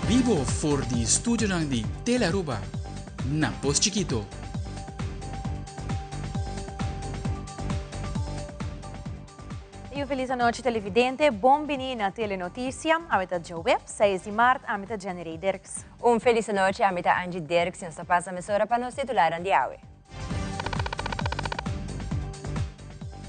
bibo for di studionan di Telearuba na Pos Chiquito. Y un feliz anochi televidente, bon bini na Telenoticia. Awe ta djaweps, 6 di maart, ami ta Jenny Ray Dirks. Un feliz anochi, ami ta Angie Dirks y nos ta pasa mesora pa nos titularan di awe.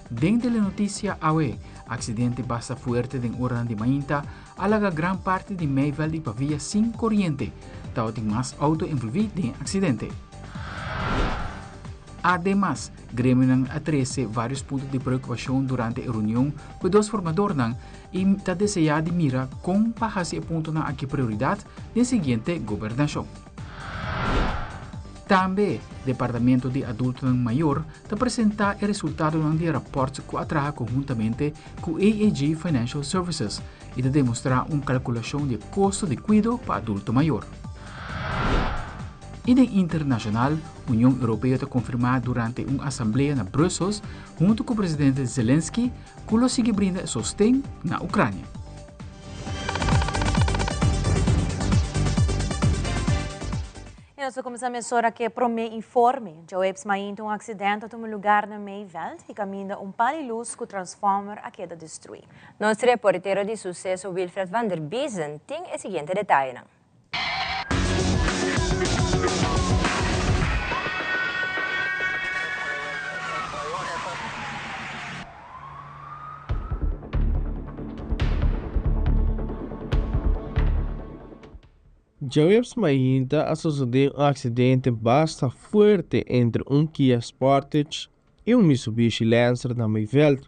Den Telenoticia awe, accidente basta fuerte den oranan di mainta a laga gran parti di Meiveld y Pavia sin coriente. Tabatin mas auto envolvi den e accidente. Ademas, gremionan a trece varios punto di preocupacion durante e reunion cu e dos formadornan y ta desea di mira con pa haci e puntonan aki prioridad den siguiente gobernacion. Tambe, Departamento di Adultonan Mayor ta presenta e resultadonan di e raport cu a traha conhuntamente cu AAG Financial Services y ta demostra un calculacion di e costo di cuido pa adulto mayor. Y den internacional, Union Europeo ta confirma durante un asamblea na Brussels hunto cu presidente Zelensky cu lo sigui brinda sosten na Ucrania. Y nos ta cuminsa mesora cu e prome informe. Djaweps mainta un accidente a tuma lugar na Meiveld y caminda un pal di luz cu transformer a keda destrui. Nos reportero di suceso Wilfred van der Biezen tin e siguiente detayenan. Djaweps mainta a sosodé un aksidente basta fuerte entre un Kia Sportage i un Mitsubishi Lancer na Meiveld.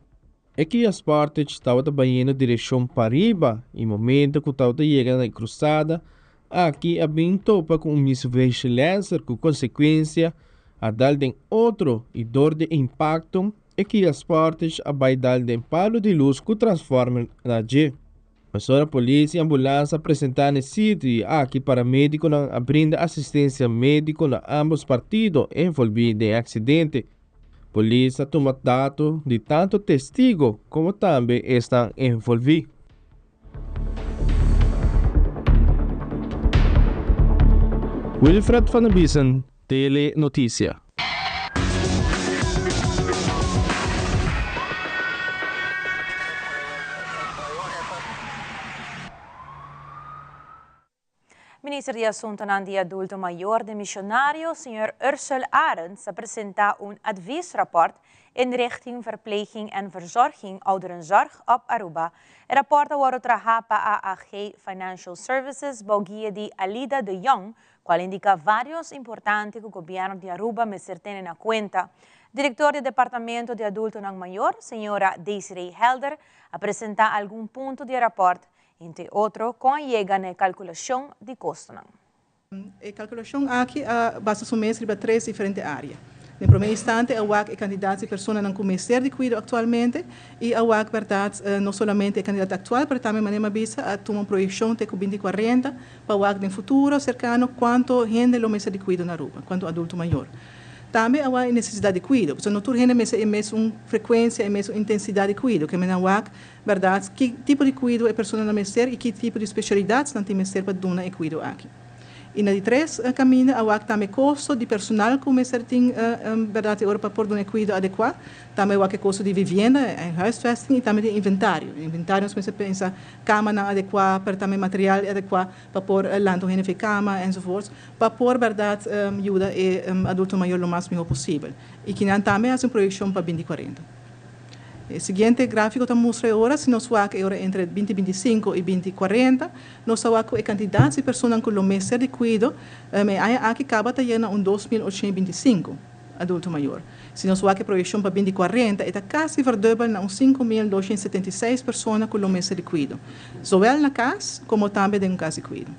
E Kia Sportage tabata bayendo direkshon pariba i momento ku tabata yega na e krusada aki a bin topa ku un Mitsubishi Lancer ku konsekuensia a dal den otro i dor di e impakto e Kia Sportage a bai dal den palu di lus ku transformer na dje. Mesora polis i ambulans a presentá na e sitio i aki paramedikonan a brinda asistensia médiko na ámbos partido envolví den e aksidente. Polis a tuma dato di tantu testigo komo tambe esnan envolví. Wilfred van der Biesen, Tele Noticia. Minister di Asuntonan di Adulto Mayor demisionario, señor Ursell Arends a presenta un adviesrapport Inrichting Verpleging en Verzorging Ouderenzorg op Aruba. E rapport a wordo traha pa AAG Financial Services bou guia di Alida de Jong, cual indica varios importante cu Gobierno di Aruba mester tene na cuenta. Director di Departamento di Adultonan Mayor, señora Desiree Helder, a presenta algun punto di e rapport, entre otro con a yega na e calculacion di costonan. E calculacion aki a basa su mes riba tres diferente area. Den prome instante a wak e cantidad di personanan cu mester di cuido actualmente y a wak berdad no solamente e cantidad actual pero tambe manera mi a bisa a tuma un proyeccion te cu binti cuarenta pa wak den futuro cercano cuanto hende lo mester di cuido na Aruba, cuanto adulto mayor. Tambe a wak e necesidad di cuido, pasobra no tur hende mester e mesun frecuencia, e mesun intensidad di cuido. Ke men a wak berdad ki tipo di cuido e personanan mester y ki tipo di specialidadnan tin mester pa duna e cuido aki. Y na di tres caminda a wak tambe costo di personal cu mester tin berdad e ora pa por duna e cuido adecua. Tambe a wak e costo di vivienda, e huisvesting y tambe di inventario. E inventario nos mester pensa camanan adecua pero tambe material adecua pa por lanta un hende for e cama enzovoorts pa por berdad yuda e adulto mayor lo mas miho posibel. Y kinan tambe a haci un proyeccion pa binti cuarenta. E siguiente gráfiko ta mustra e ora, si nos wak e ora entre binti bintisinko i binti kuarenta, nos ta wak ku e kantidat di personan ku lo mester di kuido e aña aki kaba ta yega na un 2825 adulto mayor. Si nos wak e proyekshon pa binti kuarenta, e ta kasi verdubbel na un 5276 persona ku lo mester di kuido, zowel na kas komo tambe den un kas di kuido.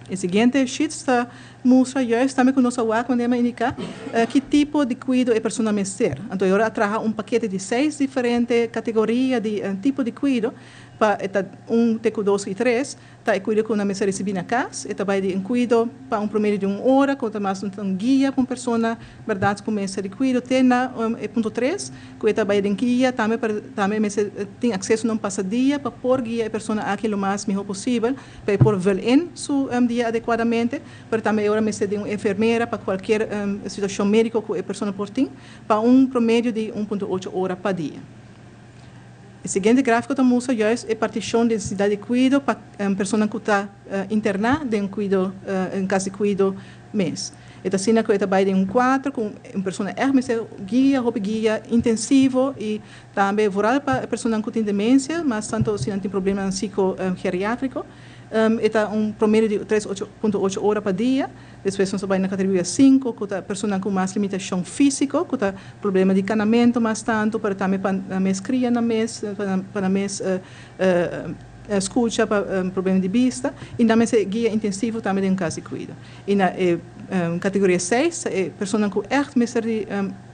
E siguiente sheet ta mustra juist tambe ku nos a wak manera mi a indiká ki tipo di kuido e persona mester. Anto e ora a traha un pakete di seis diferente kategoria di tipo di kuido pa e ta un te ku dos i tres ta e kuido ku nan mester risibí na kas. E ta bai di un kuido pa un promedio di un ora ku ta mas un guia pa un persona bèrdat ku mester di kuido te na e punto tres ku e ta bai den guia tambe pa tambe e mester tin akseso na un pasadia pa por guia e persona aki lo mas mihó posibel pa e por vul in su dia adekuadamente, pero tambe e ora mester di un enfermera pa kualkier situashon médiko ku e persona por tin pa un promedio di 1.8 ora pa dia. E siguiente gráfiko ta mustra juist e partishon di nesesidat di kuido pa personanan ku ta interná den kuido, en kas di kuido mes. E ta asina ku e ta bai den un kuadro ku un persona ègt mester guia, hopi guia intensivo i tambe vooral pa e personanan ku tin demensia, mas tanto si nan tin problemanan psicogeriatrico. E ta un promedio di 3.8 ora pa dia. Despues nos ta bai na categoria 5, ku ta personanan ku mas limitashon físiko, ku ta problema di kanamentu mas tantu, pero tambe pa nan mes kria nan mes, pa nan mes skucha, pa problema di bista, i nan mester guia intensivo tambe den un kas di kuido. I na e kategoria 6 ta e personanan ku ègt mester di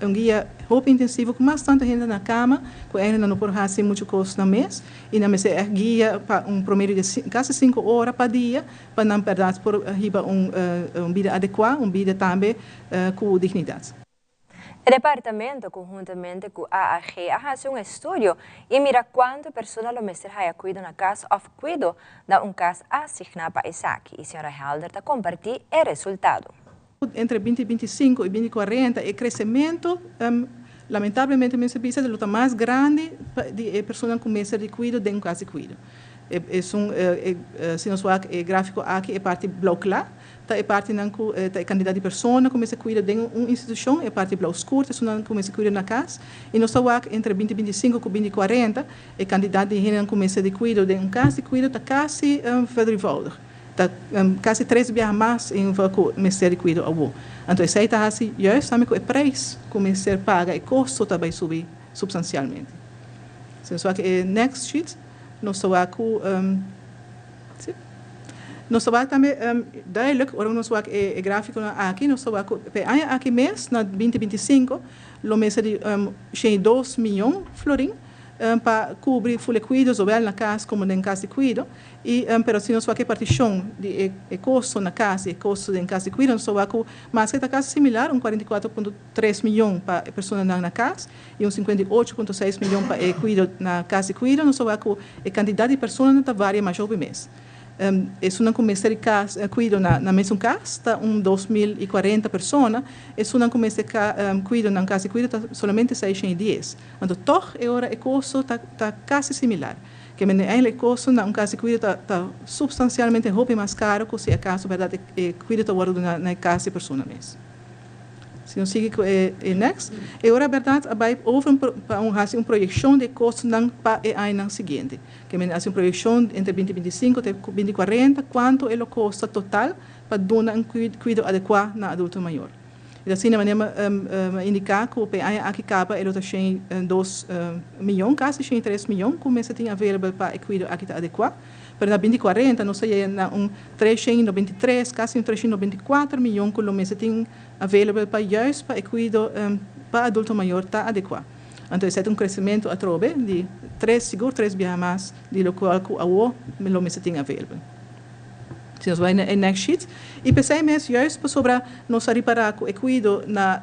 un guia hopi intensivo, ku mas tantu hende na kama, ku eigenlijk nan no por hasi muchu kos nan mes, i nan mester ègt guia pa un promedio di kasi 5 ora pa dia, pa nan bèrdat por hiba un bida adekuá, un bida tambe ku dignidat. E departamento conhuntamente cu AAG a haci un estudio y mira cuanto persona lo mester haya cuido na cas of cuido na un cas asigna pa esaki y señora Helder ta comparti e resultado. Entre 2025 y 2040 e crecemento lamentablemente mester bisa lo ta mas grandi di e personanan cu mester di cuido den un cas di cuido. Esun si nos wak e grafico aki e parti blauw cla ta e partinan ku ta e kantidat di persona ku mester kuida den un institushon, e parti blou skur ta esunnan ku mester kuida na kas. I nos ta wak entre 2025 ku 2040 e kantidat di hendenan ku mester di kuido den un kas di kuido ta kasi verdrievoudig, ta kasi tres biaha mas en ku mester di kuido awor. Anto esei ta hasi juist tambe ku e preis ku mester paga, e kosto ta bai subi supstansialmente. Si nos wak e next sheet nos ta wak ku. Sí. Nos ta wak tambe duidelijk, ora nos wak e gráfikonan aki, nos ta wak ku pa e aña aki mes, na 2025, lo mester di 102 miyon florin pa kubri ful e kuido, zowel na kas komo den kas di kuido. I pero si nos wak e partishon di e kosto na kas i e kosto den kas di kuido, nos ta wak ku maske ta kasi similar, un 44.3 miyon pa e personanan na kas, i un 58.6 miyon pa e kuido na kas di kuido, nos ta wak ku e kantidat di personanan ta varia masha hopi mes. Esunnan ku mester di kas kuido na mesun kas ta un 2040 persona, esunnan ku mester kuido na un kas di kuido ta solamente 610. Anto tòg e ora e kosto ta kasi similar. Ke mende eigenlijk e kosto na un kas di kuido ta supstansialmente hopi mas karo ku si akaso bèrdat e kuido ta wòrdu duna na e kas di e persona mes. Si nos sigui ku e next, e ora bèrdat a bai over pa un hasi un proyekshon di e kostonan pa e añanan siguiente. Ke men hasi un proyekshon entre 2025 te 2040 kuantu e lo kosta total pa duna un kuido adekuá na adulto mayor. I asina manera mi a indiká ku pa e aña aki kaba e lo ta 102 miyon, kasi 103 miyon ku mester tin available pa e kuido aki ta adekuá. Pero na 2040 nos ta yega na un 393, kasi un 394 miyon ku lo mester tin available pa juist pa e kuido pa adulto mayor ta adekuá. Anto esei ta un kresementu atrobe di tres, sigur tres biaha mas di lokual ku awo lo mester tin available. Si nos bai na e next sheet. I p'esei mes juist pasobra nos a ripará ku e kuido na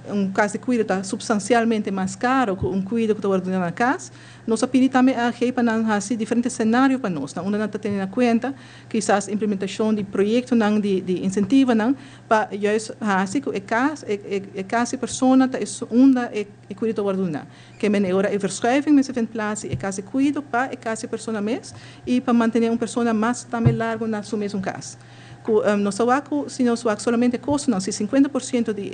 un kas di kuido ta supstansialmente mas karo ku un kuido ku ta wòrdu duna na kas, nos a pidi tambe AG pa nan hasi diferente senario pa nos, na unda nan ta tene na kuenta kisas implementashon di proyektonan di insentivonan pa juist hasi ku e kas e kas di persona ta unda e kuido ta wòrdu duna. Ke men e ora e verschuiving mester vindt plaats di e kas di kuido pa e kas di persona mes i pa mantené un persona mas tambe largu na su mesun kas. Ku nos ta wak ku si nos wak solamente kostonan, si 50% di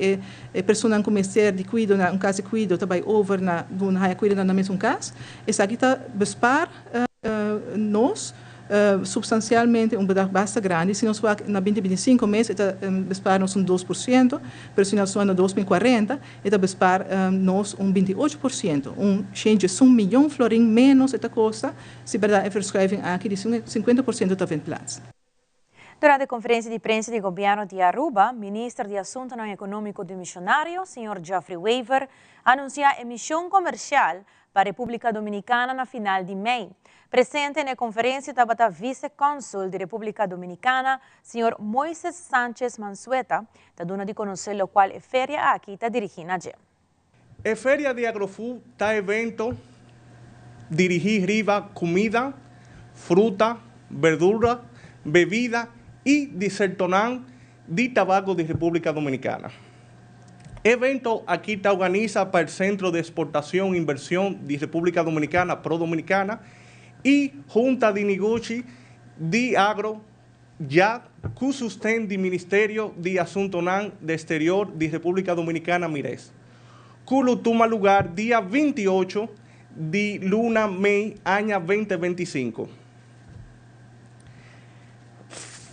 e personanan ku mester di kuido na un kas di kuido ta bai over na duna haña kuido na nan mesun kas, esaki ta bespaar nos substansialmente un bedrag basta grandi. Si nos wak na 2025 mes e ta bespaar nos un 2%, pero si nos wak na 2040 e ta bespaar nos un 28%, un 101 miyon florin ménos e ta kosta si bèrdat e verschuiving aki di 50% ta vindt plaats. Durante conferencia di prensa di Gobierno di Aruba, Minister di Asuntonan Economico demisionario, señor Geoffrey Wever, a anuncia e mision comercial pa Republica Dominicana na final di mei. Presente na e conferencia tabata Vice-Consul di Republica Dominicana, señor Moises Sanchez Mansueta, ta duna di conoce locual e feria aki ta dirigi na dje. E feria di Agrofood ta evento dirigi riba comida, fruta, berdura, bebida y disertonan di tabaco di Republica Dominicana. E evento aki ta organisa pa e Centro di Exportacion y Inversion di Republica Dominicana, Pro Dominicana, y Junta di Negoshi di Agro, ya cu sosten di Ministerio di Asuntonan di Exterior di Republica Dominicana, Mires. Cu lo tuma lugar dia 28 di luna mei aña 2025.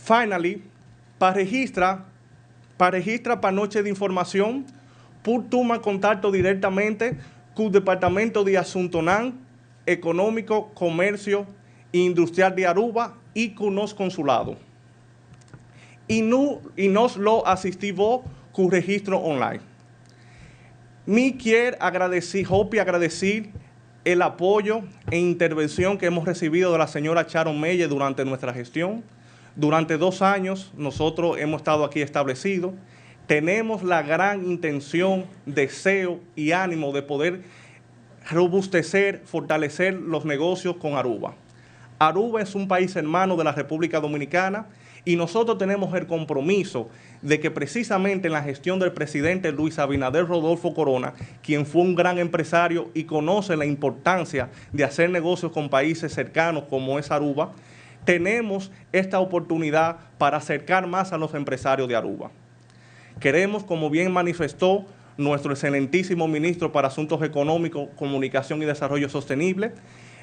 Finally, pa registra pa nochi di informacion, por tuma contacto directamente cu e Departamento di Asuntonan Economico, Comercio e Industrial di Aruba y cu nos consulado. Y, no, y nos lo asisti cu registro online. Mi kier gradici, hopi gradici el apoyo e intervención que hemos recibido de la señora Sharon Meye durante nuestra gestión. Durante 2 años nosotros hemos estado aquí establecidos. Tenemos la gran intención, deseo y ánimo de poder robustecer, fortalecer los negocios con Aruba. Aruba es un país hermano de la República Dominicana y nosotros tenemos el compromiso de que precisamente en la gestión del presidente Luis Abinader Rodolfo Corona, quien fue un gran empresario y conoce la importancia de hacer negocios con países cercanos como es Aruba, tenemos esta oportunidad para acercar más a los empresarios de Aruba. Queremos, como bien manifestó nuestro excelentísimo ministro para Asuntos Económicos, Comunicación y Desarrollo Sostenible,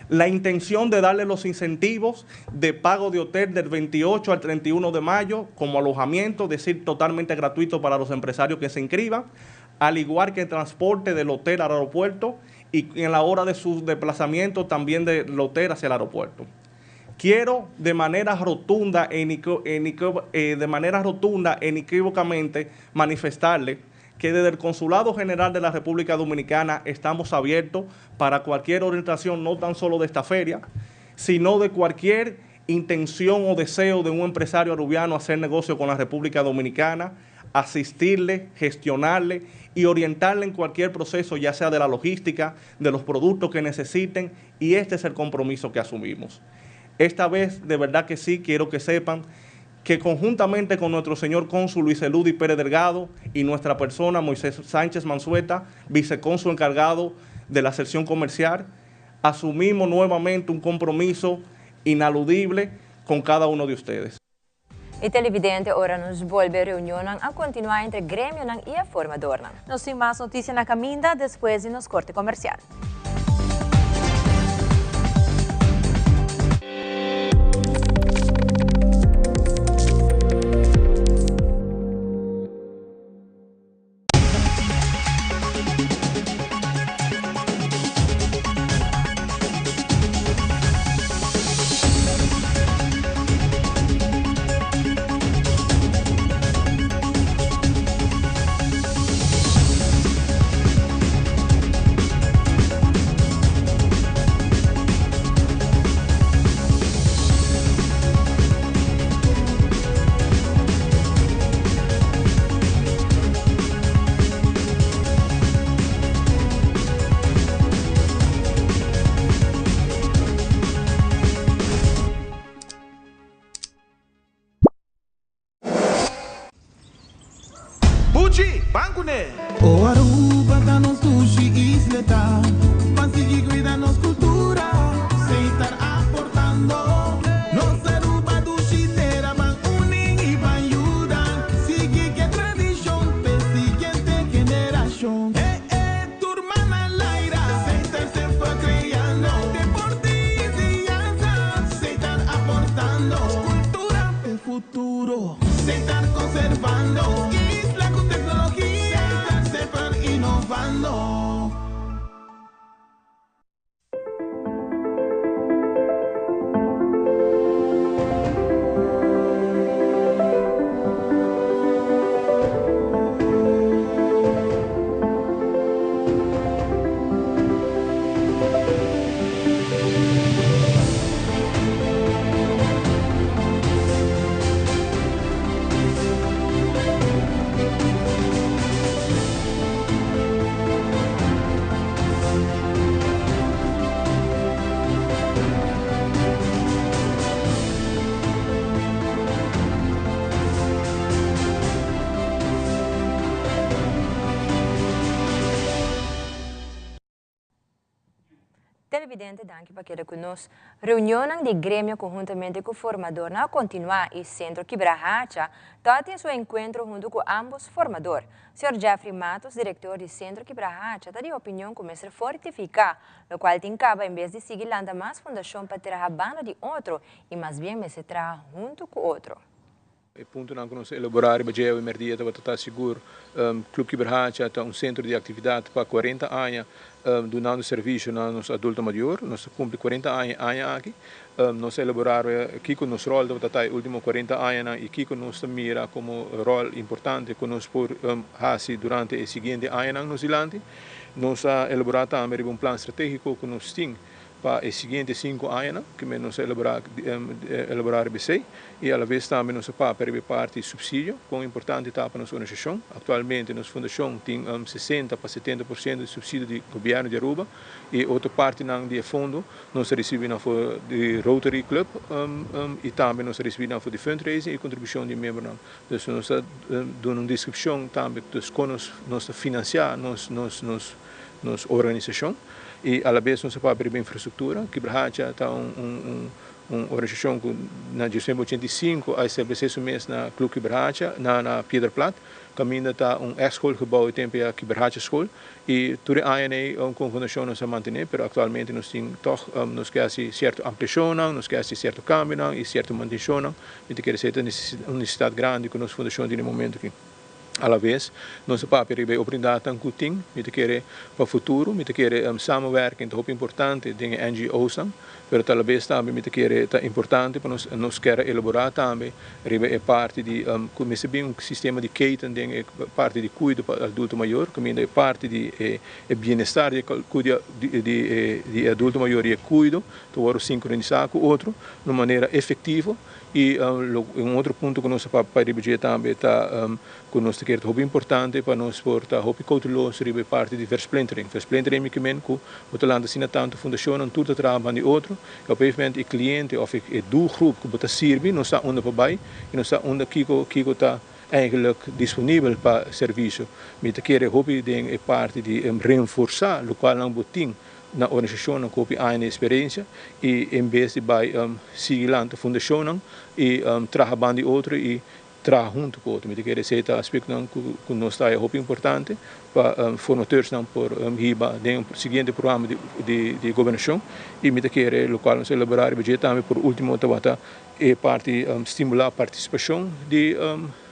la intención de darle los incentivos de pago de hotel del 28 al 31 de mayo como alojamiento, es decir, totalmente gratuito para los empresarios que se inscriban, al igual que el transporte del hotel al aeropuerto y en la hora de su desplazamiento también del hotel hacia el aeropuerto. Quiero de manera rotunda e inequívocamente manifestarle que desde el Consulado General de la República Dominicana estamos abiertos para cualquier orientación, no tan solo de esta feria, sino de cualquier intención o deseo de un empresario arubiano hacer negocio con la República Dominicana, asistirle, gestionarle y orientarle en cualquier proceso, ya sea de la logística, de los productos que necesiten, y este es el compromiso que asumimos. Esta vez, de verdad que sí, quiero que sepan que conjuntamente con nuestro señor cónsul Luis Eludi Pérez Delgado y nuestra persona Moisés Sánchez Mansueta, vicecónsul encargado de la sección comercial, asumimos nuevamente un compromiso inaludible con cada uno de ustedes. Y televidente, ora nos bolbe reunion a continua entre gremio y formador. Nos tin mas noticia na caminda despues di nos corte comercial. Buchi, banco ne. O Aruba ta nos dushi isla ta. Pa sigui cuida nos cultura, Setar aportando. Nos Aruba dushi tera ban uni y ban yuda. Sigui cu tradicion, pa siguiente generacion. Eh, eh, tur man al aire. Setar semper creando. Deporte y enseñanza. Setar aportando. Cultura, el futuro. Setar conservando. Isla con tecnología. Setar semper innovando. Televidente, danki pa keda ku nos. Reunion di gremio konhuntamente ku formadónan a kontinuá i Sentro Kibrahacha tabatin su enkuentro huntu ku ambos formadó. Sr. Jeffrey Matos, direktor di Sentro Kibrahacha, ta di opinion ku mester fortifiká, lokual tin kaba en bes di sigui lanta mas fundashon pa traha banda di otro i mas bien mester traha huntu ku otro. E puntonan ku nos a elaborá riba dje awe merdia tabata ta sigur Club Kibrahacha ta un sentro di aktividat pa 40 aña dunando servisio na nos adulto mayor. Nos ta kumpli 40 aña e aña aki. Nos a elaborá riba kiko nos ròl tabata ta e último 40 añanan i kiko nos ta mira komo ròl importante ku nos por hasi durante e siguiente añanan nos dilanti. Nos a elaborá tambe riba un plan stratégiko ku nos tin pa e siguiente 5 añanan, ku nos a elaborá riba esei, i alaves tambe nos a papia riba e parti supsidio, kon importante ta pa nos organisashon. Aktualmente nos fundashon tin 60 pa 70% di supsidio di gobièrnu di Aruba i otro partinan di fondo nos a risibí for di Rotary Club i tambe nos a risibí for di fundraising i kontribushon di miembronan. Dus nos a duna un deskripshon tambe, dus kon nos ta finansiá nos organisashon i alaves nos a papia riba infrastruktura. Kibrahacha ta un organisashon ku na 1985 a establesé su mes na Club Kibrahacha, na Piedra Plat, kaminda ta un ex-schoolgebouw tempu e Kibrahacha School i tur aña ku fundashon nos a mantené, pero aktualmente nos tin toch nos ke hasi sierto ampliashon, nos ke hasi sierto kambio i sierto mantenshon, i ta kere un nesesidat grandi ku nos fundashon tin na e momento aki. Alaves, nos a papia riba e oportunidatnan ku tin, mi ta kere pa futuro, mi ta kere samenwerking ta hopi importante den NGO's, pero talbes tambe mi ta kere ta importante pa nos ke elaborá tambe riba e parti di kuminsá un sistema di keten den e parti di kuido pa adulto mayor, kaminda e parti di e bienestar di adulto mayor i e kuido, ta wòrdu sinkronisá ku otro di manera efektivo. I un otro punto ku nos a papia riba tambe ta ku nos ta kere hopi importante pa nos por ta hopi kouteloso riba e parti di versplintering. Versplintering ke men ku bo ta lanta asina tantu fundashon tur ta traha di otro, i op een gegeven moment e kliente òf e doelgroep ku bo ta sirbi no sa unda pa bai i no sa unda kiko ta eigenlijk disponibel pa servisio. Mi ta kere hopi den e parti di reforsá lokual nan bo tin na organisashon ku hopi aña di eksperensia i en bes di bai sigui lanta fundashon i traha banda di otro i traha huntu ku otro. Mi ta kere esei ta aspektonan ku nos ta hopi importante pa formateursnan por hiba den siguiente programa di gobernashon i mi ta kere lokual nos a elaborá riba dje tambe por último tabata e parti stimulá partisipashon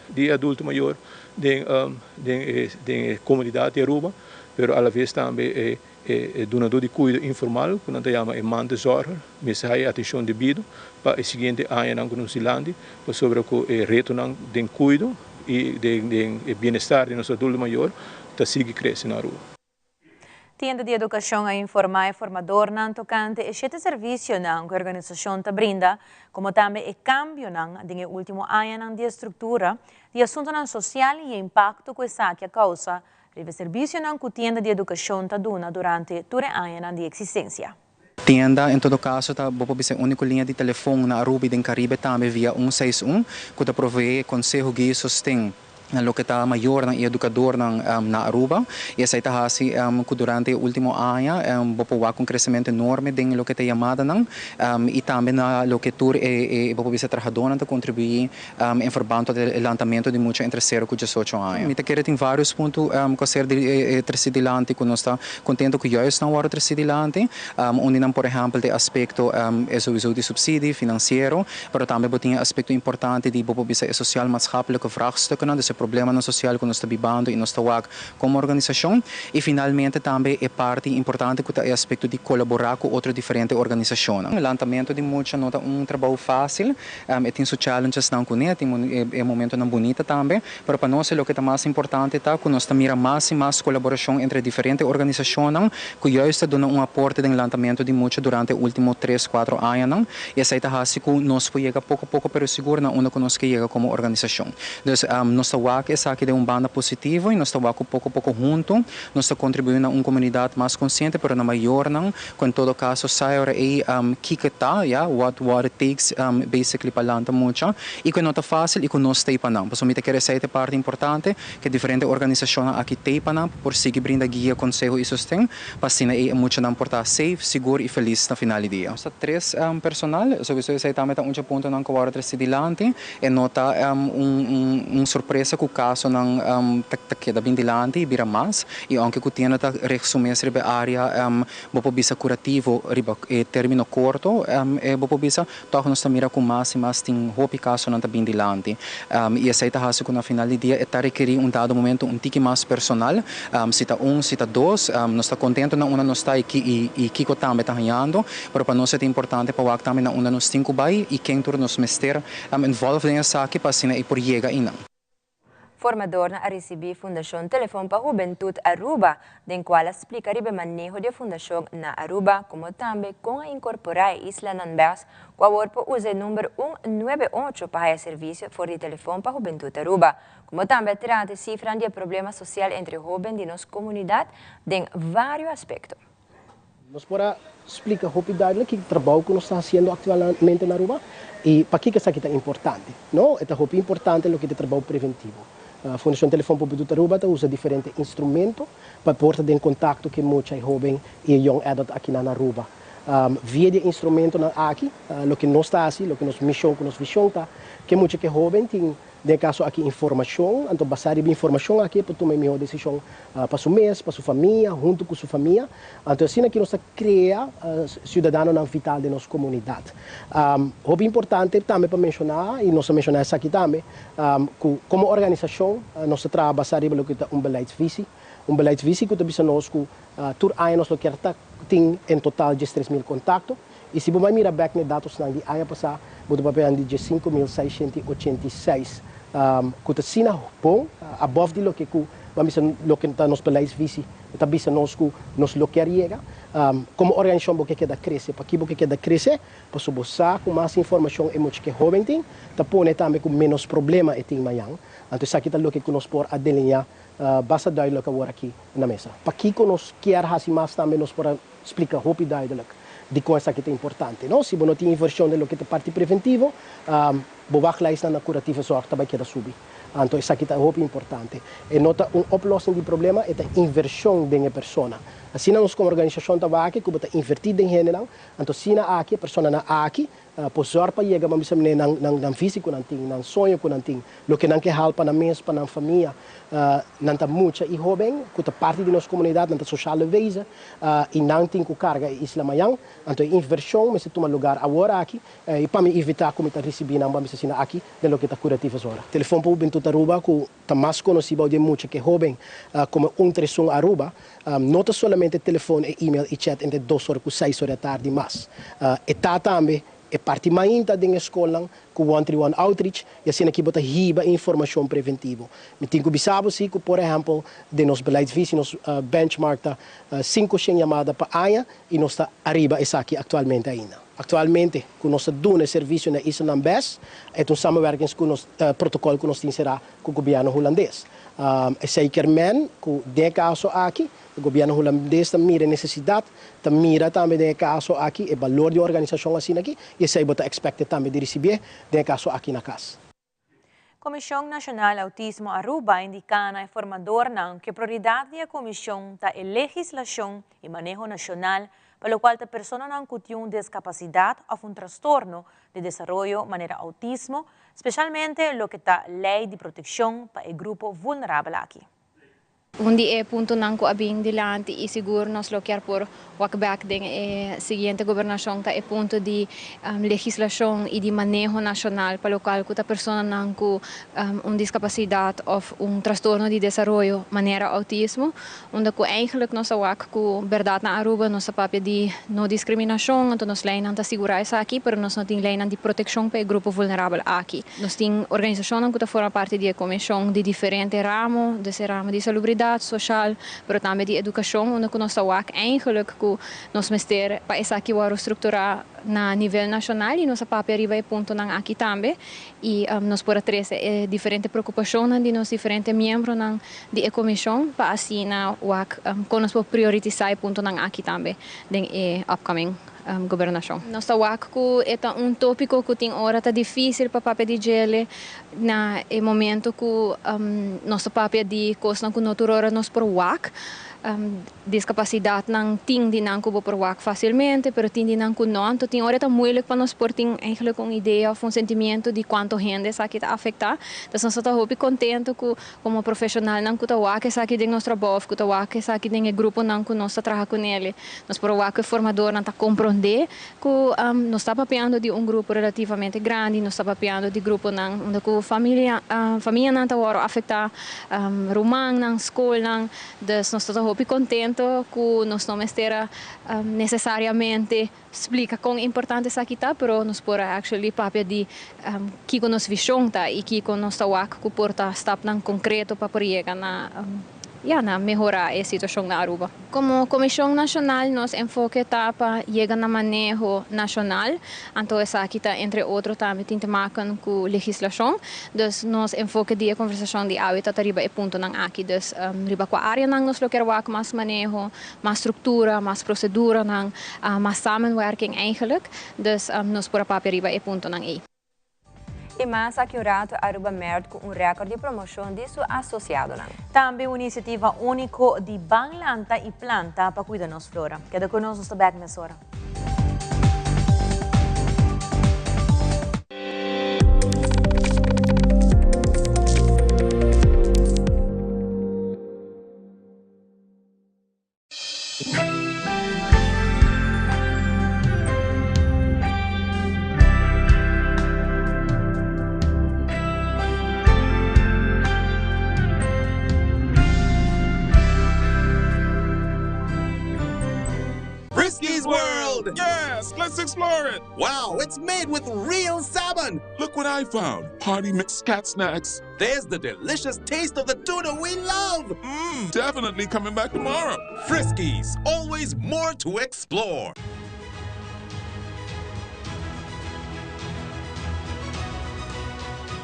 di adulto mayor den komunidat di Aruba, pero alaves tambe e dunadó di kuido informal, ku nan ta yama e mantelzorger, mester haña atenshon debido pa e siguiente añanan ku nos dilanti, pasobra ku e retonan den kuido i den bienestar di nos adulto mayor ta sigui krese na Aruba. Tienda di Edukashon a informá e formadónan tokante e shete servisionan ku e organisashon ta brinda, komo tambe e kambionan den e último añanan di struktura di asuntunan sosial i impakto ku esaki a kousa riba servisionan ku Tienda di Edukashon ta duna durante tur e añanan di eksistensia. Tienda, en todo kaso, ta bo por bisa úniko liña di telefòn na Aruba i den Karibe tambe via 161, ku ta proveé konseho, guia i sosten na loke ta mayornan i edukadónan na Aruba. I esei ta hasi ku durante e último aña bo por wak un kresementu enorme den loke ta yamadanan i tambe na loke tur e bo por bisa trahadónan ta kontribuí in verband tot e lantamentu di mucha entre 0 ku 18 aña. Mi ta kere tin vários punto ku a ser tresí dilanti ku nos ta kontentu ku juist nan wòrdu tresí dilanti. Un di nan, por ehèmpel, e aspekto e sowieso di supsidio finansiero, pero tambe bo tin e aspekto importante di bo por bisa e sociaal maatschappelijke vraagstukken, dus e problemanan sosial ku nos ta bibando i nos ta wak komo organisashon. I finalmente tambe e parti importante ku ta e aspekto di kolaborá ku otro diferente organisashonnan. Lantamentu di mucha no ta un trabou fásil, e tin su challengesnan kuné, tin e momentonan bunita tambe, pero pa nos loke ta mas importante ta ku nos ta mira mas i mas kolaborashon entre diferente organisashonnan ku juist ta duna un aporte den lantamentu di mucha durante e último 3, 4 añanan. I esei ta hasi ku nos por yega poko poko pero sigur na unda ku nos ke yega komo organisashon. Dus nos ta wak esaki den un banda positivo y nos ta wak cu poco poco hunto nos ta contribui na un comunidad mas consciente, pero na mayornan cu en todo caso sa e ora ey kico ta, ya, what it takes basically pa lanta mucha y cu no ta facil y cu nos t'ey pa nan. Pasobra mi ta kere esey ta e parti importante, cu e diferente organisacionnan aki t'ey pa nan pa por sigui brinda guia, conseho y sosten pa asina ey e muchanan por ta safe, sigur y feliz na final di dia. Nos ta tres personal, sowiso esey tambe ta un dje puntonan cu worde treci dilanti. E no ta un sorpresa cu casonan ta keda bin dilanti y bira mas, y aunke cu tienda ta richt su mes riba e area bo por bisa curativo riba e termino corto, bo por bisa toch nos ta mira cu mas y mas tin hopi casonan ta bin dilanti y esey ta haci cu na final di dia e ta rekeri un dado momento un tiki mas personal, si ta un, si ta dos, nos ta contento na unda nos ta y kico tambe ta hañando, pero pa nos e ta importante pa wak tambe na unda nos tin cu bay y ken tur nos mester involve den esaki pa asina e por yega einan. Formadornan a ricibi Fundacion Telefon pa Hubentud Aruba, den cual a splica riba e maneho di e fundacion na Aruba, como tambe con a incorpora e islanan bes cu awor por usa e number un nuebe ocho pa haya servicio for di Telefon pa Hubentud Aruba, como tambe a trata e cifranan di e problema social entre hoben di nos comunidad den vario aspecto. Nos por a splica hopi duidelijk ki trabou cu nos ta haciendo actualmente na Aruba y pakico esaki ta importante. No, e ta hopi importante loke ta trabou preventivo. Fundacion Telefon pa Hubentud Aruba ta usa diferente instrumento pa por ta den contacto cu e mucha, e hoben y e young adult akinan na Aruba. Via di e instrumentonan aki, loke nos ta haci, loke nos mision cu nos vision ta, cu e mucha cu e hoben tin Den e kaso aki informashon, anto basá riba informashon aki e por tuma e mihó desishon pa su mes, pa su famia, huntu ku su famia. Anto asina aki nos ta krea siudadanonan vital den nos komunidat. Hopi importante tambe pa menshoná, i nos a menshoná esaki tambe, ku komo organisashon nos ta traha basá riba loke ta un beleidsvisie. Un beleidsvisie ku ta bisa nos ku tur aña nos lo kier ta tin en total 13.000 kontakto. I si bo bai mira bèk na e datosnan di aña pasá, bo ta papia di 15.686, ku ta asina bon, above di loke ku, ban bisa, loke ta nos beleidsvisie ta bisa nos ku nos lo kier yega. Komo organisashon bo ke keda krese. Pakí bo ke keda krese? Pasobra bo sa ku mas informashon e mucha ku e hóben tin, ta pone tambe ku ménos problema e tin mañan. Anto esaki ta loke ku nos por a delineá basta duidelijk awor aki na mesa. Pakiko nos kier hasi mas tambe nos por a splika hopi duidelijk dikon esaki ta importante, no? Si bo no tin invershon den loke ta parti preventivo, bo wachtlijstnan na curatieve zorg ta bai keda subi. Anto esaki ta hopi importante. E no ta un oplossing di problema, e ta invershon den e persona. Asina nos komo organisashon ta wak ku bo ta invertí den hendenan, anto asina aki e personanan aki Por zòrg pa yega ban bisa mene nan nan nan visi ku nan tin, nan soño ku nan tin, loke nan ke hal pa nan mes, pa nan famia. Nan ta mucha i hóben ku ta parti di nos komunidat, nan ta sociale wezen i nan tin ku karga e isla mañan. Anto e invershon mester tuma lugar awor aki i pa mi evitá ku mi ta risibí nan ban bisa asina aki den loke ta curatieve zorg. Telefon pa Hubentud Aruba ku ta mas konosí bou di e mucha ku e hóben komo un tres un Aruba, no ta solamente telefon e email i chat entre dos ora ku seis ora di atardi mas. E ta tambe e parti mainta den e skolnan ku one tri one outreach i asina ki bo ta hiba e informashon preventivo. Mi tin ku bisa bo si ku por ehèmpel den nos beleidsvisie nos benchmark ta 500 yamada pa aña i nos ta ariba esaki aktualmente ainda. Aktualmente ku nos ta duna e servisio na islanan bes e ta un samenwerkings ku nos protokòl ku nos tin será ku gobièrnu hulandes. Esei kier men ku den e kaso aki e gobièrnu hulandes ta mira e nesesidat, ta mira tambe den e kaso aki e balor di un organisashon asina aki i esei bo ta ekspekte tambe di risibié den e kaso aki na kas. Comision Nacional Autismo Aruba a indica na e formadornan cu e prioridad di e comision ta e legislacion y maneho nacional pa locual ta personanan cu tin un discapacidad of un trastorno di desaroyo manera autismo, specialmente loke ta ley di proteccion pa e grupo vulnerabel aki. Un di e puntonan cu a bin dilanti y sigur nos lo kier por wak bek den e siguiente gobernacion ta e punto di legislacion y di maneho nacional pa locual cu ta personanan cu un discapacidad of un trastorno di desaroyo manera autismo, unda cu eigenlijk nos a wak cu berdad na Aruba nos ta papia di no discriminacion, anto nos leynan ta sigura esaki, pero nos no tin leynan di proteccion pa e grupo vulnerabel aki. Nos tin organisacionnan cu ta forma parti di e comision di diferente ramo, desde ramo di salubridad. seguridat soshal, pero tambe di edukashon unda ku nos ta wak eigenlijk ku nos mester pa esaki wòrdu strukturá na nivel nashonal i nos a papia riba e puntonan aki tambe i nos por a trese e diferente preokupashonnan di nos diferente miembronan di e komishon pa asina wak kon nos por prioritisá e puntonan aki tambe den e upcoming gobernashon. Nos ta wak ku e ta un tópiko ku tin ora ta difísil pa papia di djele na e momento ku nos ta papia di kosnan ku no tur ora nos por wak. Diskapasidatnan tin di nan ku bo por wak fásilmente, pero tin di nan ku no. Anto tin ora e ta moeilijk pa nos por tin eigenlijk un idea òf un sentimiento di kuantu hende esaki ta afektá. Entonces nos ta hopi kontentu ku Komo profeshonalnan ku ta wak esaki den nos trabou òf ku ta wak esaki den e gruponan ku nos ta traha kunele, nos por wak ku e formadornan ta komprondé ku nos ta papiando di un grupo relativamente grandi, nos ta papiando di gruponan unda ku familia famianan ta wòrdu afektá, rumannan, skolnan. Dus nos ta ta hopi kontento ku nos no mester a nesesariamente Splika kon importante esaki ta, pero nos por a actually papia di kiko nos vision ta y kiko nos ta wak ku por ta stapnan konkreto pa por yega na ya na mehora e situacion na Aruba. Como Comision Nacional nos enfoke ta pa yega na maneho nacional, anto esaki ta entre otro tambe tin te maken ku legislacion. Dus nos enfoke di e conversacion di awe ta ta riba e puntonan aki. Dus riba kua areanan nos lo kier wak mas maneho, Mas struktura, mas proseduranan, mas samenwerking eigenlijk. Dus nos por a papia riba e puntonan ei. I mas aki un ratu Aruba merd ku un rèkòrt di promoshon di su asosiadonan. Tambe un inisiativa úniko di Ban Lanta i Planta pa kuida nos flora. Keda ku nos, nos ta bèk mesora. Frisky's World! Yes, let's explore it! Wow, it's made with real salmon! Look what I found! Party mix cat snacks. There's the delicious taste of the tuna we love! Mmm, definitely coming back tomorrow. Friskies, always more to explore.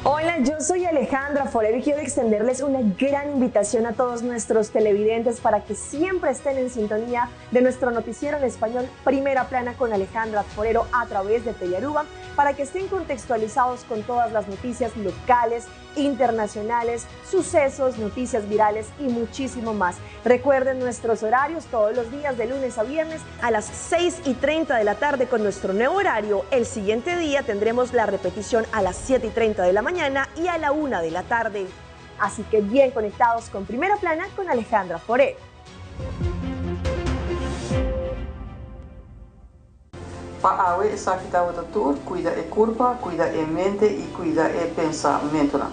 Hola, yo soy Alejandra Forero y quiero extenderles una gran invitación a todos nuestros televidentes para que siempre estén en sintonía de nuestro noticiero en español Primera Plana con Alejandra Forero a través de Telearuba para que estén contextualizados con todas las noticias locales, internacionales, sucesos, noticias virales y muchísimo más. Recuerden nuestros horarios todos los días de lunes a viernes a las 6 y 30 de la tarde con nuestro nuevo horario. El siguiente día tendremos la repetición a las 7 y 30 de la mañana y a la 1 de la tarde. Así que bien conectados con Primera Plana con Alejandra Forero. Pa awe esaki tabata tur, cuida e curpa, cuida e mente y cuida e pensamentonan.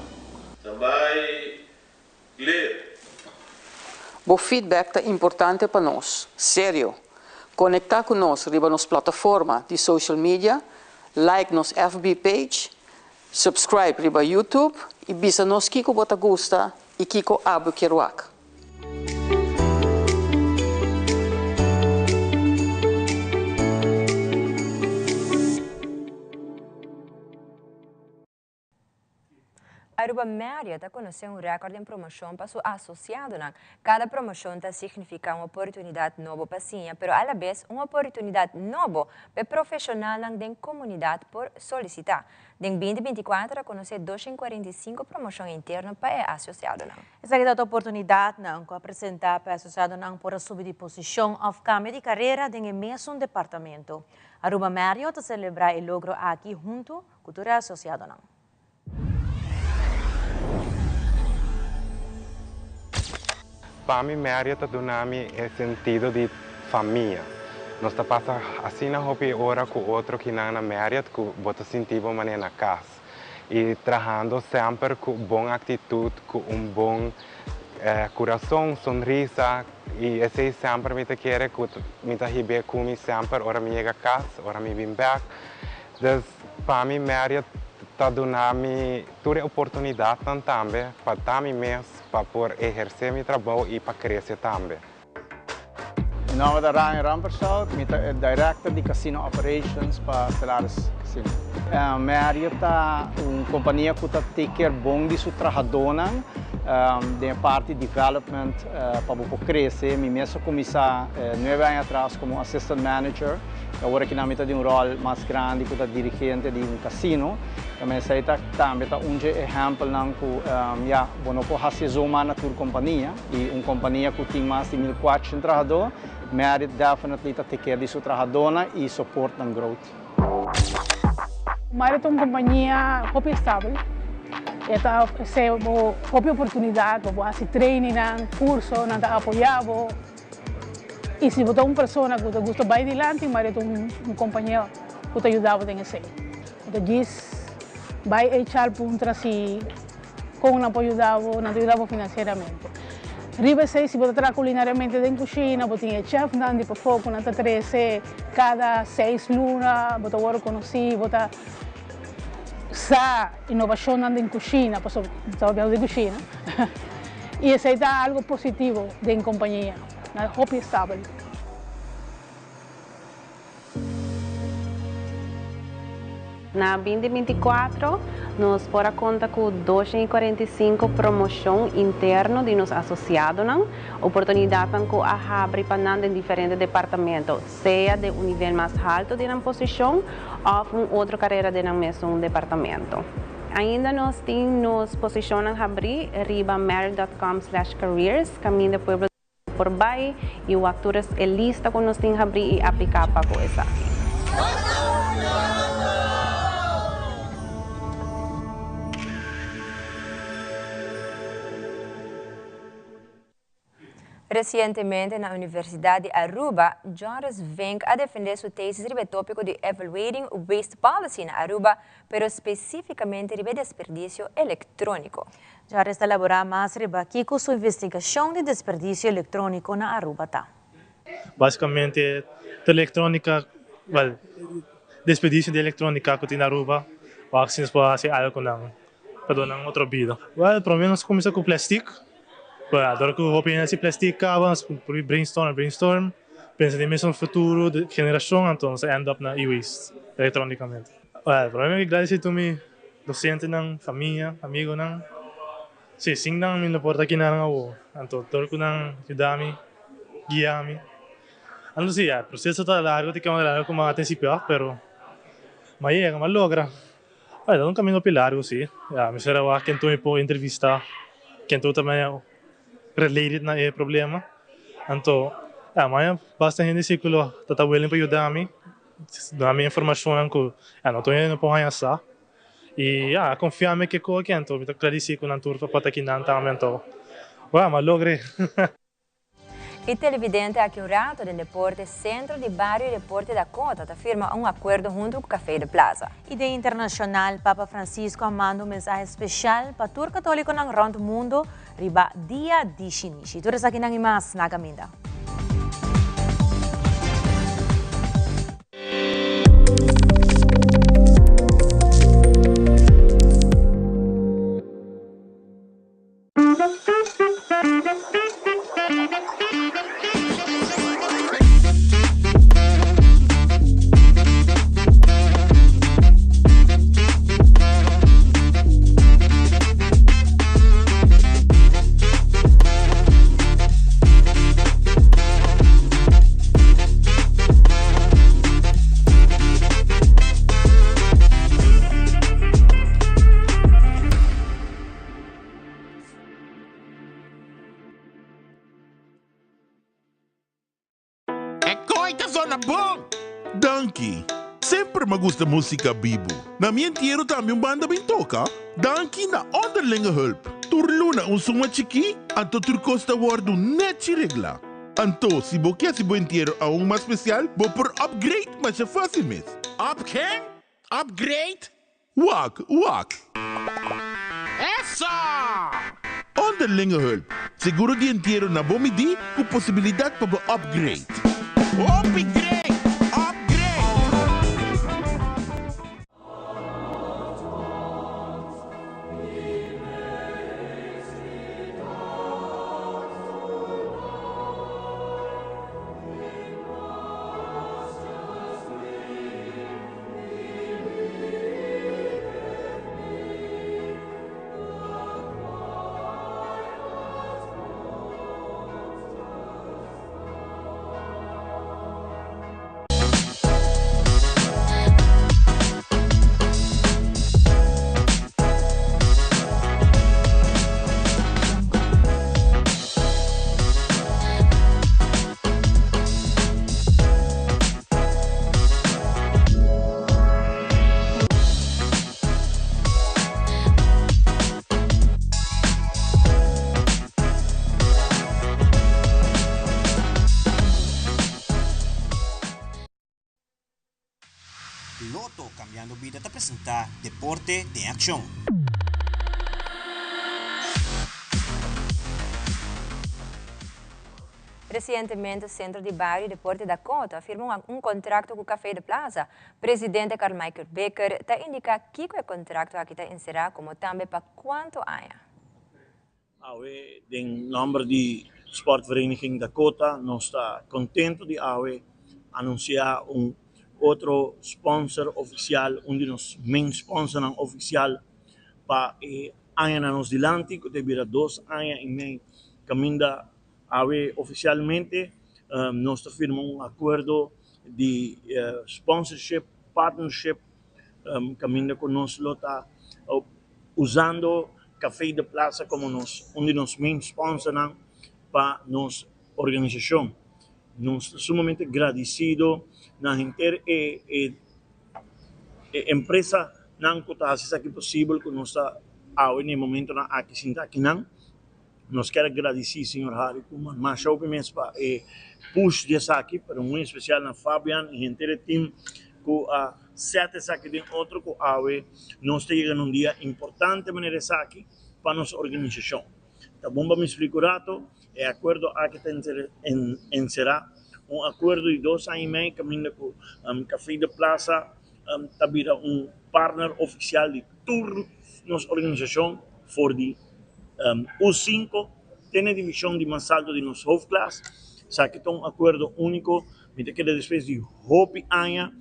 Ta bai clear. Bo feedback ta importante pa nos. Serio! Conecta cu nos riba nos plataforma di social media, like nos FB page, subscribe riba YouTube y bisa nos kico bo ta gusta y kico abo kier wak. Aruba Marriott a conoce un record den promocion pa su asociadonan. Cada promocion ta significa un oportunidad nobo pa siña, pero alabes un oportunidad nobo pa e profesionalnan den comunidad por solicita. Den binti binti kuater a konosé doshen kuarenta i sinku promoshon interno pa e asosiadonan. Esaki ta oportunidatnan ku a presentá pa e asosiadonan por a subi di posishon òf kambia di karera den e mesun departamento. Aruba Marriott ta selebrá e logro aki huntu ku tur e asosiadonan. Pa mi Marriott ta duna mi e sentido di famia. Nos ta pasa asina hopi ora ku otro kinan na Marriott ku bo ta sinti bo manera na kas. I trahando semper ku bon aktitut, ku un bon kurason, sonrisa i esei semper mi ta kere ku mi ta hib'é ku mi semper ora mi yega kas, ora mi bin bèk. Dus pa mi Marriott. ta duna mi tur e oportunidatnan tambe pa ta mi mes, pa por ehersé mi trabou i pa krese tambe. Mi nomber ta Ryan Rampersaud, mi ta e Director di Casino Operations pa Stellaris Casino. Marriott ta un compania cu ta take care bon di su trahadornan den e parti development pa bo por crece. Mi mes a cuminsa nuebe aña atras como Assistant Manager y awor aki nan mi ta den un rol mas grandi cu ta dirigente di un casino. Tambe esey ta tambe ta un dje ehempelnan cu ya bo no por haci zomaar na tur compania. I un kompania ku tin mas di 1400 trahadó, Marriott definitely ta take care di su trahadónan i support nan growth. Marriott ta un kompania hopi estabel. E ta ofresé bo hopi oportunidat pa bo hasi trainingnan, kurso, nan ta apoyá bo. I si bo ta un persona ku ta gusta bai dilanti, Marriott ta un kompania ku ta yuda bo den esei. Bo ta djis bai HR puntra si. Kon nan por yuda bo? Nan ta yuda bo finansieramente. Riba esei, si bo ta traha kulinariamente den kushina, bo tin e chèfnan di pafó ku nan ta trese kada seis luna, bo ta wòrdu konosí, bo ta sa inovashonnan den kushina, pasobra bo ta papiando di kushina. I esei ta algu positivo den kompania. Nan hopi estabel. Na 2024 nos por a konta ku 245 promoshon interno di nos asosiadonan, oportunidatnan ku a habri pa nan den diferente departamento, sea den un nivel mas haltu di nan posishon òf un otro karera den nan mesun departamento. Ainda nos tin nos posishonnan habrí riba merit dot com slash careers kaminda pueblo Por bai y wak tur e lista cu nos tin habri y aplica pa cu esaki. Recientemente na Universidad di Aruba, Joris Vink a defende su tesis riba e topico di Evaluating Waste Policy na Aruba, pero specificamente riba e desperdicio electronico. Joris ta laborá mas riba kiko su investigashon di desperdisio elektróniko na Aruba ta. Básikamente tur elektrónika, wèl, desperdisio di elektrónika ku tin na Aruba, wak si nos por hasi algu ku nan pa duna nan otro bida. Wèl, promé nos kuminsá ku plèstik, pero dor ku hopi hende hasi plèstik kaba nos purbi brainstorm, brainstorm, pensa den mesun futuro di generashon, anto nos a end up na e-waste elektrónikamente. Wèl, promé mi gradisí tur mi Docentenan, famia, amigonan. Sí, sin nan mi no por ta kinan awo. Anto tur cu nan yuda mi, guia mi. Anto sí, e proceso ta largo, ta keda largo como a principio, pero m'a yega, m'a logra. Bueno, ta un camino hopi largo sí. Ya, mi spera wak ken tur mi por entrevista, ken tur ta medio related na e problema. Anto, ya, m'a basta hende sí cu lo ta ta willing pa yuda mi. Duna mi informashonnan ku ya no tur hende no por haña sa. I ya, a konfia mi ke koki anto mi ta gradisí ku nan tur pa ta kinan tambe anto wou mi a logr'é. E televidente aki un rato den deporte Centro di Bario y Deporte Dakota ta firma un acuerdo hunto cu Café de Plaza. Y den internacional, Papa Francisco a manda un mensahe special pa tur catoliconan rond mundo riba Dia di Shinishi. Tur esakinan y mas na caminda. E koi ta zona bon! Danki! Semper m'a gusta musica bibu. Na mi entiero tambe un banda bin toca. Danki na Onderlinge Hulp. Tur luna un suma chikí, anto tur kos ta wòrdu nèchi reglá. Anto, si bo ke hasi bo entiero aun mas spesial, bo por upgrade masha fásil mes. Up ken? Upgrade? Wak, wak! Eso! Onderlinge Hulp, seguro di entiero na bo midí ku posibilidat pa bo upgrade. Hopi great! Upgrade! Lotto Cambiando Bida ta presenta Deporte den Accion. Recientemente Centro di Bario y Deporte Dakota a firma un contracto cu Café de Plaza. Presidente Carl Michael Bikker ta indica kico e contracto aki ta encera como tambe pa cuanto aña. Awe den nomber di Sportvereniging Dakota nos ta contento di awe anuncia un otro sponsor oficial, un di nos main sponsornan oficial pa e añanan nos dilanti cu ta bira dos aña y mei caminda awe oficialmente nos ta firma un acuerdo di sponsorship, partnership caminda cu nos lo ta usando Café de Plaza como nos un di nos main sponsornan pa nos organisacion. Nos ta sumamente gradicido na henter e e empresanan cu ta haci esaki posibel cu nos ta awe na e momentonan aki sinta akinan. Nos kier a gradici señor Harry Koeman masha hopi mes pa e push di esaki, pero muy especial na Fabian y henter e team cu a set esaki den otro cu awe nos ta yega na un dia importante manera esaki pa nos organisacion. Ta bon pa mi splica un rato, e acuerdo aki ta encera un acuerdo di dos aña y mei caminda cu Café de Plaza ta bira un partner oficial di tur nos organisacion for di U sinku te na e divishon di mas alto di nos hoofdklas. Esaki ta un akuerdo úniko. Mi ta keda despues di hopi aña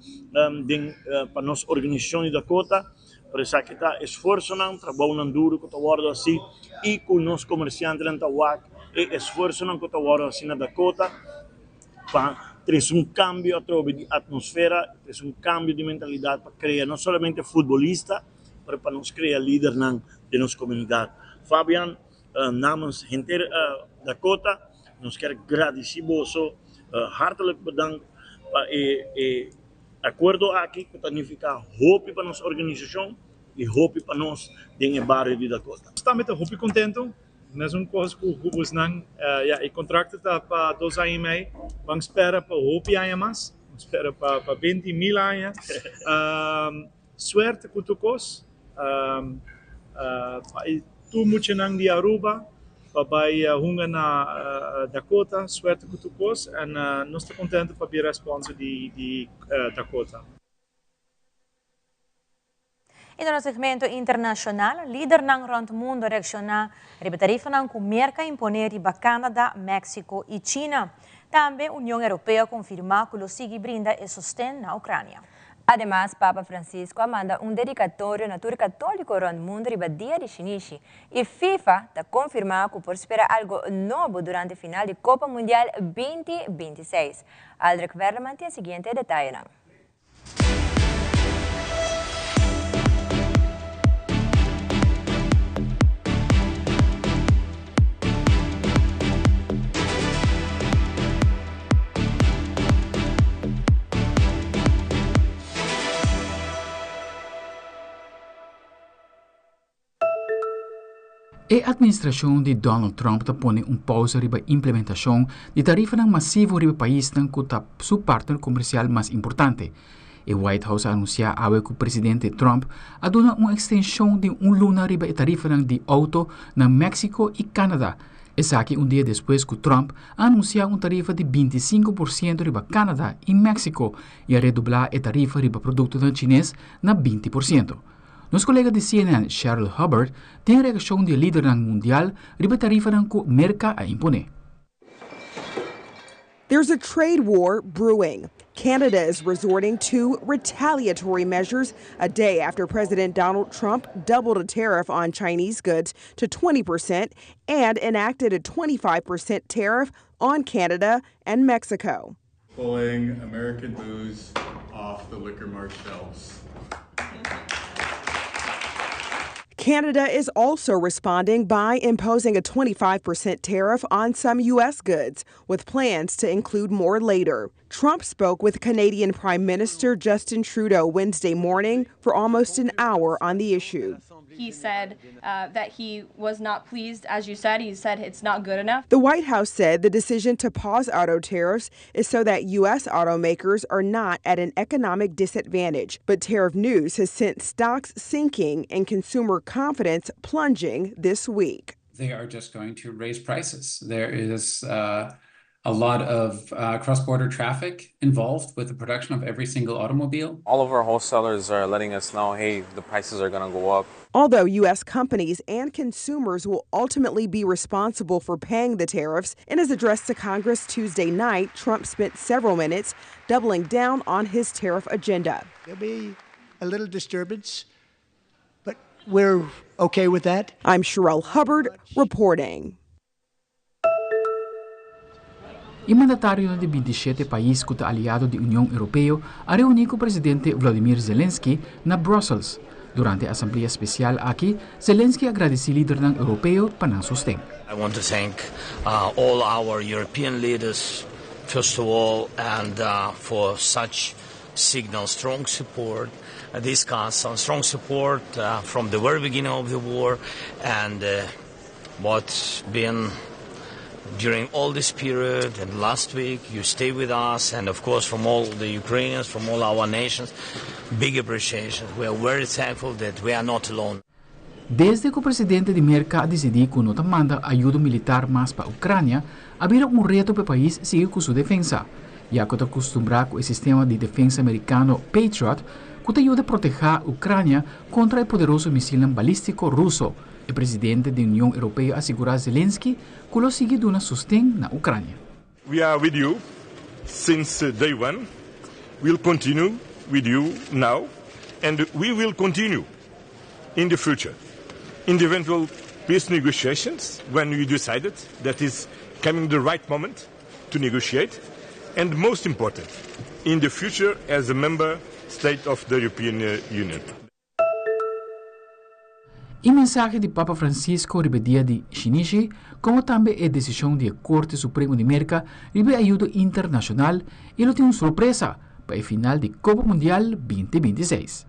den pa nos organisashon di Dakota, pero esaki ta esfuersonan, trabounan duru ku ta wòrdu hasi i ku nos komersiantenan ta wak e esfuersonan ku ta wòrdu hasi na Dakota pa trese un kambio atrobe di atmosfera, trese un kambio di mentalidat pa krea no solamente futbolista, pero pa nos krea lidernan den nos komunidat. Fabian, namens henter Dakota, nos kier gradisí boso hartelijk bedankt pa e akuerdo aki ku ta nifiká hopi pa nos organisashon i hopi pa nos den e bario di Dakota. Nos tambe ta hopi kontentu, mesun kos ku bosnan, ya e kontrakto ta pa dos aña i mei, ban spera pa hopi aña mas, ban spera pa binti mil aña. Suerte cu tur cos. Pa e tur muchanan di Aruba pa bay hunga na Dakota. Suerte cu tur cos en nos ta contento pa bira sponsor di Dakota. Y den nos segmento internacional, lidernan rond mundo a reacciona riba tarifanan cu Merca a impone riba Canada, Mexico y China. Tambe Union Europeo a confirma cu lo sigui brinda e sosten na Ucrania. Ademas, Papa Francisco a manda un dedicatorio na tur catolico rond mundo riba Dia di Shinishi y FIFA ta confirma cu por spera algo nobo durante final di Copa Mundial 2026. Aldrich Werleman tin e siguiente detayenan. E atministrashon di Donald Trump ta pone un pousa riba implementashon di tarifanan masivo riba paisnan ku ta su partner komersial mas importante. E White House a anunsiá awe ku presidente Trump a duna un ekstenshon di un luna riba e tarifanan di outo na Mexico i Canada. Esaki un dia despues ku Trump a anunsiá un tarifa di 25 por siento riba Canada i Mexico i a redoblá e tarifa riba produktonan chines na 20 por siento. Nos kolega di CNN, Cheryl Hubbard, tin reakshon di e lidernan mundial riba e tarifanan ku Merka a imponé. There's a trade war brewing. Canada is resorting to retaliatory measures a day after President Donald Trump doubled a tariff on Chinese goods to 20% and enacted a 25% tariff on Canada and Mexico. Pulling American booze off the Liquor Mart shelves. Canada is also responding by imposing a 25% tariff on some U.S. goods, with plans to include more later. Trump spoke with Canadian Prime Minister Justin Trudeau Wednesday morning for almost an hour on the issue. He said uh, that he was not pleased, as you said. He said it's not good enough. The White House said the decision to pause auto tariffs is so that U.S. automakers are not at an economic disadvantage. But tariff news has sent stocks sinking and consumer confidence plunging this week. They are just going to raise prices. There is uh, a lot of uh, cross-border traffic involved with the production of every single automobile. All of our wholesalers are letting us know, hey, the prices are going to go up. Although U.S. companies and consumers will ultimately be responsible for paying the tariffs, in his address to Congress Tuesday night, Trump spent several minutes doubling down on his tariff agenda. There'll be a little disturbance, but we're okay with that. I'm Sherelle Hubbard reporting. E mandatarionan di 27 pais ku ta aliado di Union Europeo a reuní ku presidente Vladimir Zelensky na Brussels. Durante e asamblea spesial aki, Zelensky a gradisí lidernan europeo pa nan sosten. I want to thank uh, all our European leaders, first of all, and uh, for such signal strong support. Uh, this constant strong support uh, from the very beginning of the war and uh, what's been during all this period and last week you stay with us and of course from all the Ukrainians from all our nations big appreciation we are very thankful that we are not alone Desde ku presidente di Merka a disidí ku no ta manda ayudo militar mas pa Ukrania, a bira un reto pa e pais sigui ku su defensa, ya ku ta kustumbrá ku e sistema di defensa merikano Patriot ku ta yuda protehá Ukrania kontra e poderoso misilnan balístiko ruso. E presidente di Union Europeo a sigurá Zelensky ku lo sigui duna sosten na Ukrania. We are with you since day one, we'll continue with you now and we will continue in the future in the eventual peace negotiations when we decided that is coming the right moment to negotiate and most important in the future as a member state of the European Union. E mensahe di Papa Francisco riba e dia di Shinishi, komo tambe e desishon di e Korte Supremo di Merka riba e ayudo internashonal i lo tin un sorpresa pa e final di Kopa Mundial 2026.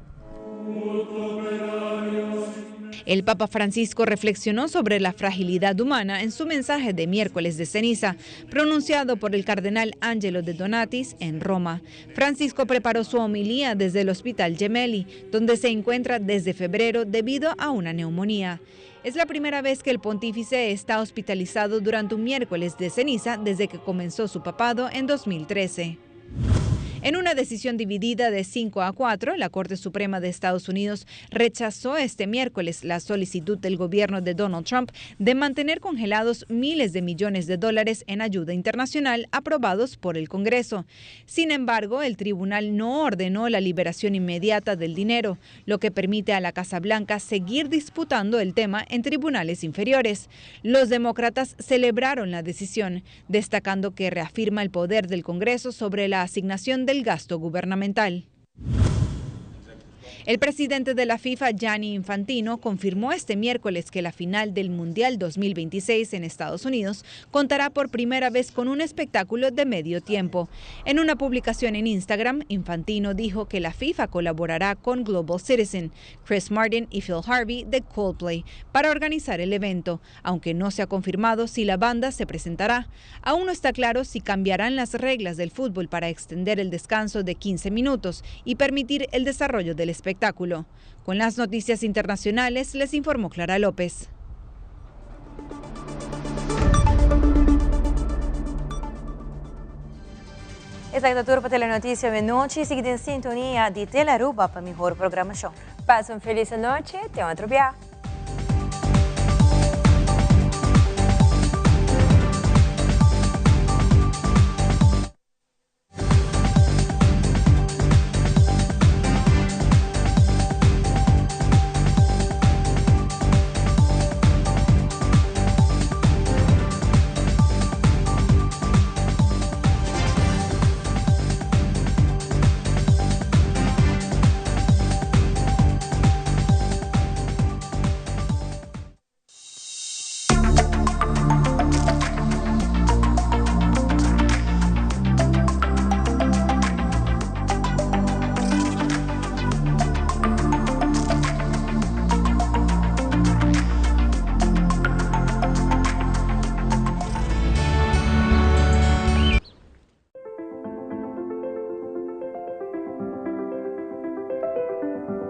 El Papa Francisco reflexionó sobre la fragilidad humana en su mensaje de miércoles de ceniza, pronunciado por el cardenal Angelo de Donatis en Roma. Francisco preparó su homilía desde el Hospital Gemelli, donde se encuentra desde febrero debido a una neumonía. Es la primera vez que el pontífice está hospitalizado durante un miércoles de ceniza desde que comenzó su papado en 2013. En una decisión dividida de 5 a 4, la Corte Suprema de Estados Unidos rechazó este miércoles la solicitud del gobierno de Donald Trump de mantener congelados miles de millones de dólares en ayuda internacional aprobados por el Congreso. Sin embargo, el tribunal no ordenó la liberación inmediata del dinero, lo que permite a la Casa Blanca seguir disputando el tema en tribunales inferiores. Los demócratas celebraron la decisión, destacando que reafirma el poder del Congreso sobre la asignación del gasto gubernamental. El presidente de la FIFA, Gianni Infantino, confirmó este miércoles que la final del Mundial 2026 en Estados Unidos contará por primera vez con un espectáculo de medio tiempo. En una publicación en Instagram, Infantino dijo que la FIFA colaborará con Global Citizen, Chris Martin y Phil Harvey de Coldplay para organizar el evento, aunque no se ha confirmado si la banda se presentará. Aún no está claro si cambiarán las reglas del fútbol para extender el descanso de 15 minutos y permitir el desarrollo del espectáculo. Con las noticias internacionales les informó Clara López. Esaki ta tur pa Telenoticia Menochi. Sigui den sintonia di Telearuba pa mihor programacion. Pasa un feliz anochi, te otro bia.